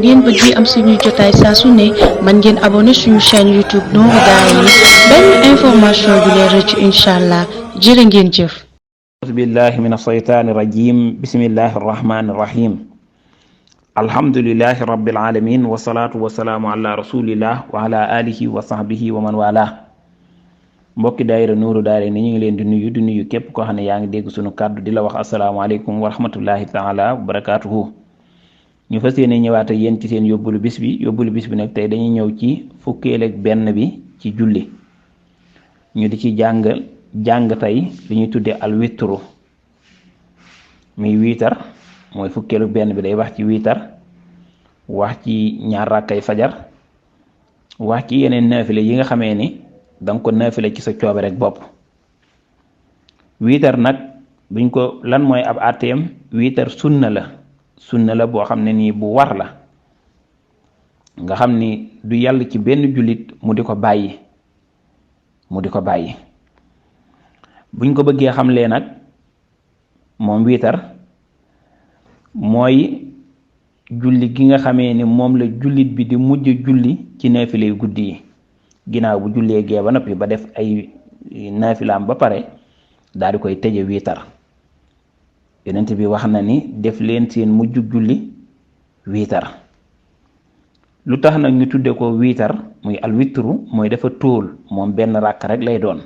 ngeen bëggee am suñuy jotaay saa su ne mën ngeen abonné suñu chaîne YouTube Nourou Darayni benn information du leen rëcc incha allah jërë ngeen jëf. auzu billahi min ashaytaani rajim bismillahi arrahmani irrahim alhamdulilahi rabbil alamin wasalaatu wasalaamu ala rasulillah wa ala alihi wa sahbihi wa man wala mbokki daayira Nourou Darayni ñu ngi leen di nuyu képp koo xam ne yaa ngi dégg suñu kàddu di la wax asalaamaaleykum wa rahmatullahi taala wa barakatuhu. ñu fas yéene ñëwaat ak yéen ci seen yóbbulu bis bi nag tey dañuy ñëw ci fukkeel ak benn bi ci julli ñu di ci jàng tey li ñuy tuddee al witru muy wiitar mooy fukkeel ak benn bi day wax ci wiitar wax ci ñaar rakkay fajar wax ci yeneen naafile yi nga xamee ni danga ko naafile ci sa coobe rek bopp. wiitar nag buñ ko lan mooy ab àtteem wiitar sunna la boo xam ne nii bu war la nga xam ni du yàlla ci benn jullit mu di ko bàyyi buñ ko bëggee xamlee nag moom wiitar mooy julli gi nga xamee ni moom la jullit bi di mujj julli ci naafile yu guddi yi ginnaaw bu jullee gee ba noppi ba def ay naafilaam ba pare daal di koy tëje wiitar. yonent bi wax na ni def leen seen mujj julli wiitar. lu tax nag ñu tudde ko wiitar muy alwitru mooy dafa tóol moom benn ràkk rek lay doon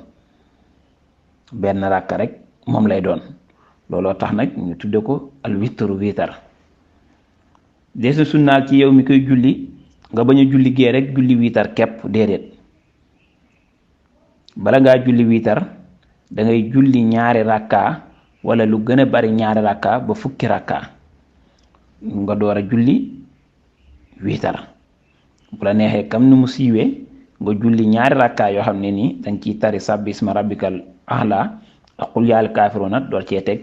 looloo tax nag ñu tudde ko alwitru wiitar. desu sunnaal ci yow mi koy julli nga bañ a julli gee rek julli wiitar kepp déedéet bala ngaa julli wiitar da ngay julli ñaari ràkkaa wala lu gën a bari ñaari rakka ba fukki rakka nga door a julli wiitar. bu la neexee kam ni mu siiwee nga julli ñaari rakka yoo xam ne nii danga ciy tari sabbisma rabbikal a'la ak qul yaa kaafiruuna door cee teg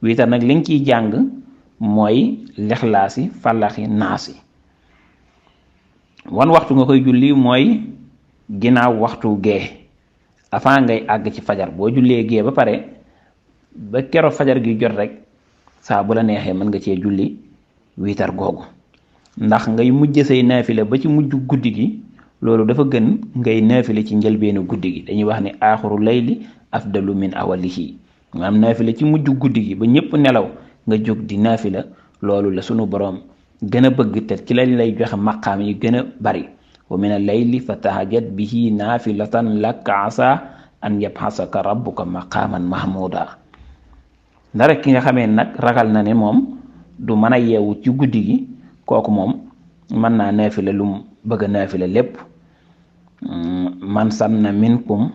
wiitar nag li nga ciy jàng mooy lexlaasi fallaxi naasi. wan waxtu nga koy julli mooy ginnaaw waxtu gee avant ngay àgg ci fajar boo jullee gee ba pare ba keroog fajar gi jot rek saa bu la neexee mën nga cee julli wiitar googu ndax ngay mujj say naafile ba ci mujj guddi gi loolu dafa gën ngay naafile ci njëlbeenu guddi gi dañuy wax ni aaxiru layli afdalu min awalihi maanaam naafile ci mujj guddi gi ba ñëpp nelaw nga jóg di naafila loolu la sunu boroom gën a bëgg te ci lañ lay joxe maqaam yi gën a bari wa min al layli fa tahajjat bihi naafilatan laka asa an yabxasaka rabbuka maqaaman mahmuda. ndara ki nga xamee nag ragal na ne moom du mën a yeewu ci guddi gi kooku moom mën naa naafila lu mu bëgg a naafila lépp. man sanna minkum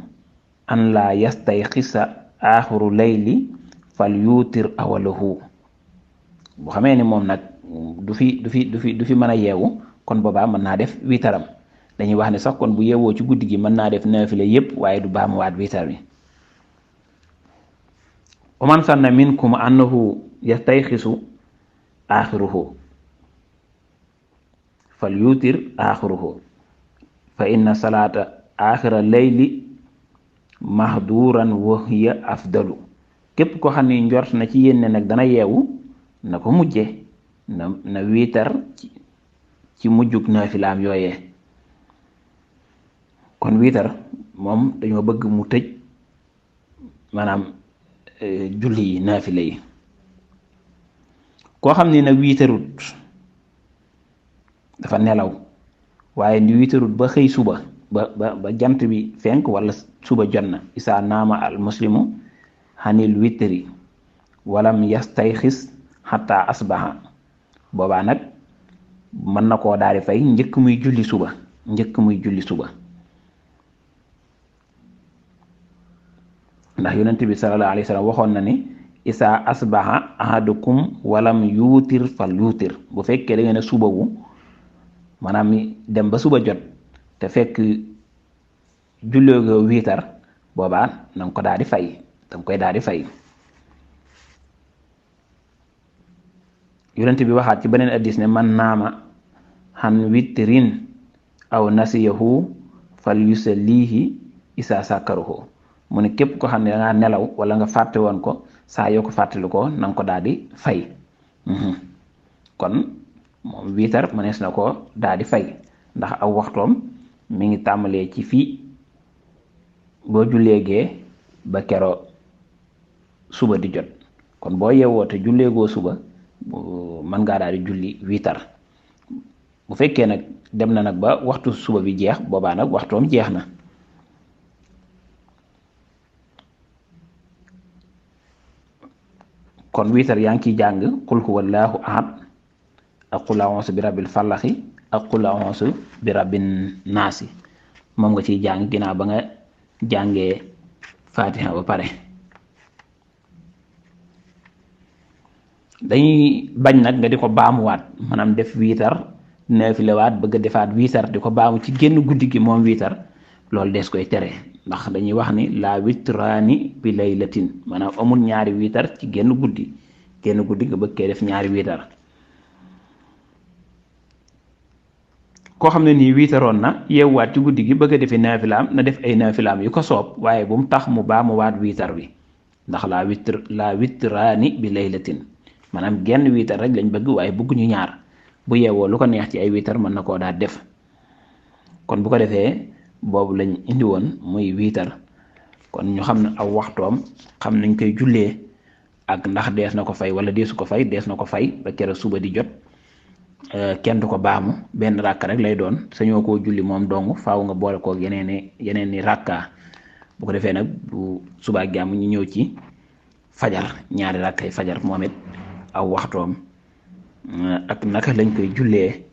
an laa yastayxisa aaxiru layli fal yuutir awalahu. bu xamee ni moom nag du fi mën a yeewu kon boobaa mën naa def wiitaram dañuy wax ne sax kon bu yeewoo ci guddi gi mën naa def naafila yépp waaye du baamuwaat wiitar bi. wa man sanna minkum annahu yastayxisu aaxiruhu fal yuutir aaxiruhu fa inna salaata aaxira layli mahduran wa hiya afdalu. képp ko xam ne njort na ci yéen nag dana yeewu na ko mujje na wiitar ci mujjug naafilaam yooyee. kon wiitar moom dañoo bëgg mu tëj maanaam julli yi naafila yi. koo xam ne nag wiitarut dafa nelaw waaye ni wiitarut ba xëy suba ba jant bi fenk wala suba jot na isaa naama al muslimu xanil witri walam yastayxis xataa asbaha boobaa nag mën na koo daal di fay njëkk muy julli suba ndax yonent bi sallallahu alayhi wa sallam waxoon na ni isaa asbaha ahadukum walam yuutir fal yuutir. bu fekkee da ngeen a suba wu maanaam dem ba suba jot te fekk julleegoo wiitar boobaa na nga ko daal di fay danga koy daal di fay. yonent bi waxaat ci beneen addis ne man naama xan witrin aw nasiyahu fal yusallihi isaa sàkkaruhu. mu ne képp ko xam ne dangaa nelaw wala nga fàtte woon ko saa yoo ko fàttali ko na nga ko daal di fay. kon moom wiitar mënees na ko daal di fay ndax aw waxtoom mi ngi tàmbalee ci fii boo jullee gee ba kero suba di jot kon boo yeewoo te julleegoo suba mën ngaa daal di julli wiitar bu fekkee nag dem na nag ba waxtu suba bi jeex boobaa nag waxtoom jeex na. kon wiitar yaa ngi ciy jàng qul huwallahu ahad ak qul a'uuzu bi rabbil falaxi ak qul a'uuzu bi rabbin naasi moom nga ciy jàng ginnaaw ba nga jàngee fatiha ba pare. dañuy bañ nag nga di ko baamuwaat maanaam def wiitar naafilawaat bëgg a defaat wiitar di ko baamu ci génn guddi gi moom wiitar loolu des koy tere ndax dañuy wax ni la witraani bi laylatin maanaam amul ñaari wiitar ci génn guddi nga bëggee def ñaari wiitar. koo xam ne nii wiitaroon na yeewwaat ci guddi gi bëgg a defi naafilaam na def ay naafilaam yu ko soob waaye bu mu tax mu baamuwaat wiitar bi ndax la witraani bi laylatin maanaam genn wiitar rek lañ bëgg waaye bëgguñu ñaar bu yeewoo lu ko neex ci ay wiitar mën na koo daal def. kon bu ko defee boobu lañ indi woon muy wiitar kon ñu xam ne aw waxtoom xam nañ koy jullee ak ndax dees na ko fay wala deesu ko fay dees na ko fay ba kere suba di jot kenn du ko baamu benn ràkka rek lay doon sañoo koo julli moom dong faaw nga boole koo yeneen ni ràkka bu ko defee nag bu subaa jàmm ñu ñëw ci fajar ñaari ràkkay fajar moom it aw waxtoom ak naka lañ koy jullee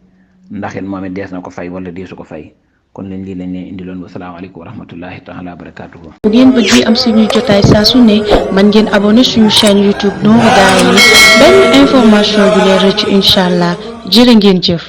ndax it moom it dees na ko fay wala deesu ko fay. kon lii lañ leen indiloon wasalaamaaleykum wa rahmatullahi taala wa barakaatuhu. bu ngeen bëggee am suñuy jotaay saa su ne man ngeen abonné suñu chaîne YouTube Nourou Darayni benn information du leen rëcc incha allah jërë ngeen jëf.